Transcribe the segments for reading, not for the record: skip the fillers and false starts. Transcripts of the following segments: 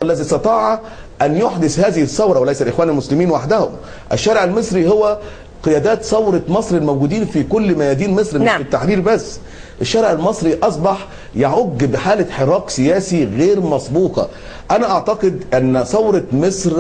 الذي استطاع أن يحدث هذه الثورة، وليس الإخوان المسلمين وحدهم. الشارع المصري هو قيادات ثورة مصر الموجودين في كل ميادين مصر، مش في التحرير بس. الشارع المصري أصبح يعج بحالة حراك سياسي غير مسبوقة. أنا أعتقد أن ثورة مصر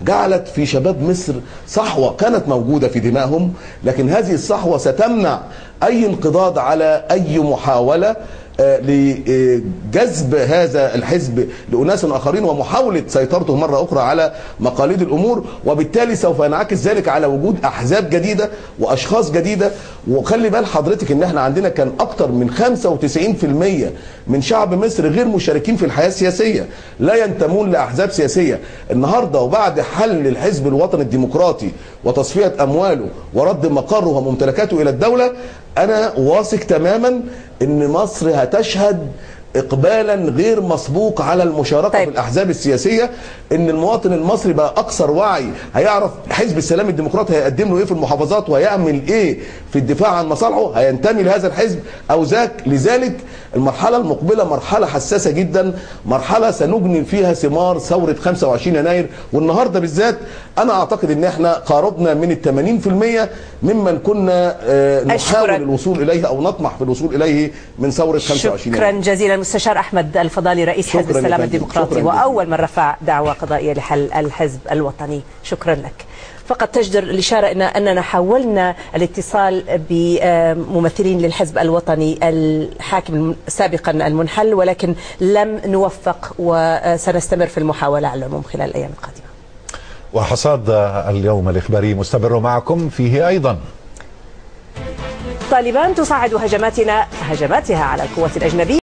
جعلت في شباب مصر صحوة كانت موجودة في دمائهم، لكن هذه الصحوة ستمنع أي انقضاض على أي محاولة لجذب هذا الحزب لأناس آخرين ومحاولة سيطرته مرة أخرى على مقاليد الأمور، وبالتالي سوف ينعكس ذلك على وجود أحزاب جديدة وأشخاص جديدة. وخلي بال حضرتك إن احنا عندنا كان أكتر من 95% من شعب مصر غير مشاركين في الحياة السياسية، لا ينتمون لأحزاب سياسية. النهاردة وبعد حل الحزب الوطني الديمقراطي وتصفية أمواله ورد مقره وممتلكاته إلى الدولة، أنا واثق تماما ان مصر هتشهد اقبالا غير مسبوق على المشاركه في الاحزاب السياسيه، ان المواطن المصري بقى اكثر وعي، هيعرف حزب السلام الديمقراطي هيقدم له ايه في المحافظات وهيعمل ايه في الدفاع عن مصالحه، هينتمي لهذا الحزب او ذاك. لذلك المرحله المقبله مرحله حساسه جدا، مرحله سنجني فيها ثمار ثوره 25 يناير. والنهارده بالذات انا اعتقد ان احنا قاربنا من 80% ممن كنا نحاول الوصول اليه او نطمح في الوصول اليه من ثوره 25 يناير. شكرا جزيلا المستشار أحمد الفضالي رئيس حزب السلام الديمقراطي وأول من رفع دعوى قضائية لحل الحزب الوطني. شكرا لك. فقط تجدر الإشارة أننا حاولنا الاتصال بممثلين للحزب الوطني الحاكم سابقا المنحل، ولكن لم نوفق، وسنستمر في المحاولة على العموم خلال الأيام القادمة. وحصاد اليوم الإخباري مستمر معكم فيه أيضا. طالبان تصعد هجماتها على القوات الأجنبية.